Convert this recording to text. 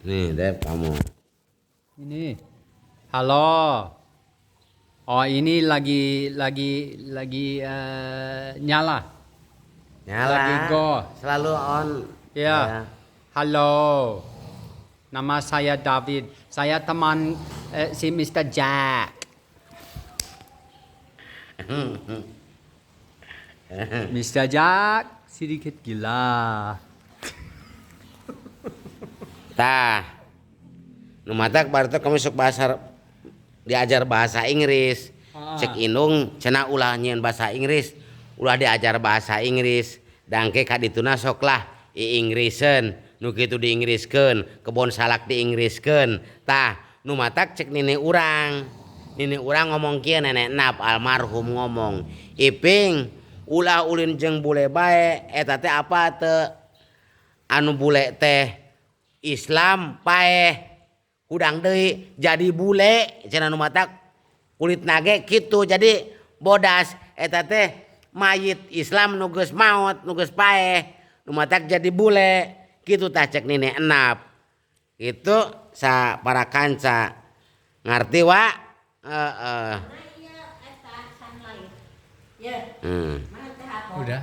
Nih, Dep, kamu. Ini. Halo. Oh, ini lagi nyala. Nyala. Lagi go. Selalu on. Ya. Halo. Nama saya David. Saya teman si Mr. Jack. Mr. Jack sedikit gila. Tah. Nu matak baru kamu sok bahasa diajar bahasa Inggris. Ah. Cek indung cenah ulah nyieun bahasa Inggris, ulah diajar bahasa Inggris. Dangke ka dituna sok lah i Inggriseun, nu kitu diinggriskeun, kebon salak diinggriskeun. Tah, nu matak cek nini urang. Nini urang ngomong kieu, nenek Nap almarhum ngomong, "Iping, ulah ulin jeung bule bae, eta teh apa teu anu bule teh Islam paeh hudang deui jadi bule," cenah, nu matak kulitna ge kitu jadi bodas, eta teh mayit Islam nu geus maot, nu geus paeh, nu matak jadi bule kitu. Tah, cek nini Enap itu sa para kanca, ngarti wa? Heeh. Iya, eta sunlight. Ya, mana teh apa? Udah.